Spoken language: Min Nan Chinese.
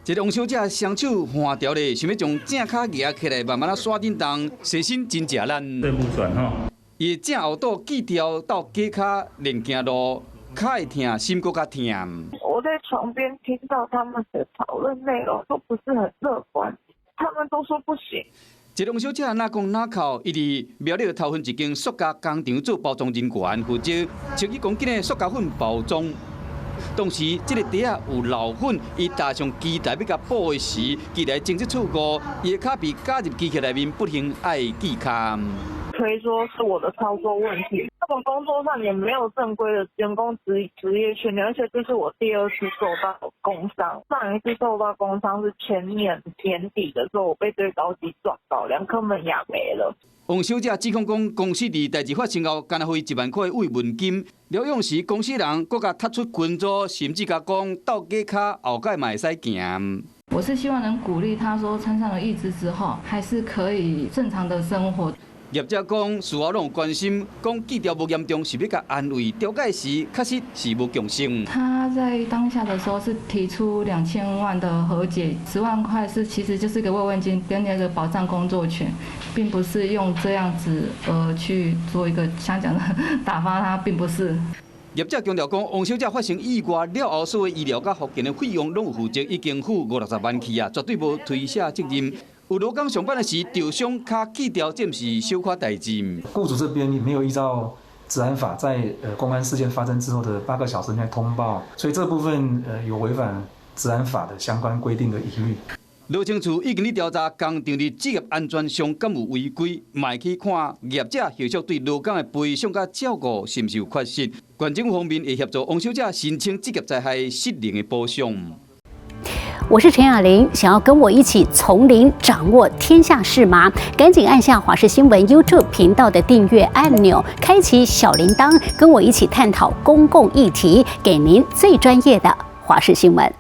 一个王小姐雙手換掉咧，想欲將正跤蜈起來，慢慢仔徙振動，踅身真食力。這無算吼。伊的正後肚鋸條到假跤練行路，跤會疼，心閣較疼。我在床邊聽到他們的討論內容都不是很樂觀，他們都說不行。一個王小姐若講若哭，伊佇苗栗頭份一間塑膠工廠做包裝人員，負責10公斤的塑膠粉包裝。當時這个袋仔有漏粉，伊搭上機台欲共補的時，機台偵測錯誤，伊的跤被加入機器內面，不幸愛鋸跤。推說是我的操作問題，他們工作上也沒有正規的員工職業訓練，而且這是我第二次受到工傷，上一次受到工傷是前年年底的時候，我被堆高機撞到，兩顆門牙沒了。王小姐指控講，公司佇代誌發生後，干焦予伊1萬塊慰問金。療養時，公司人閣共踢出群組，甚至共講鬥假跤後蓋嘛會使行。我是希望能鼓勵他說，穿上了義肢之後，還是可以正常的生活。業者講，事後攏有關心，講鋸條無嚴重，是欲共安慰。調解時確實是無共識。他在當下的時候是提出2000萬的和解，10萬塊是其實就是個慰問金跟那個保障工作權，並不是用這樣子而去做一個想講的打發他，並不是。業者強調講，王小姐發生意外了後，所有醫療佮復健的費用攏有負責，已經付50-60萬去啊，絕對無推卸責任。有勞工上班的時受傷，跤鋸條，這毋是小可代誌。雇主這邊沒有依照職安法在工安事件發生之後的8個小時內通報，所以這部分有違反職安法的相關規定的疑慮。勞青處已經咧調查工廠佇職業安全上敢有違規，嘛會去看業者後續對勞工的賠償佮照顧是毋是有缺失。縣政府方面會協助王小姐申請職業災害失能的補償。我是陳雅玲，想要跟我一起從零掌握天下事嗎？趕緊按下華視新聞 YouTube 頻道的訂閱按鈕，開啟小鈴鐺，跟我一起探討公共議題，給您最專業的華視新聞。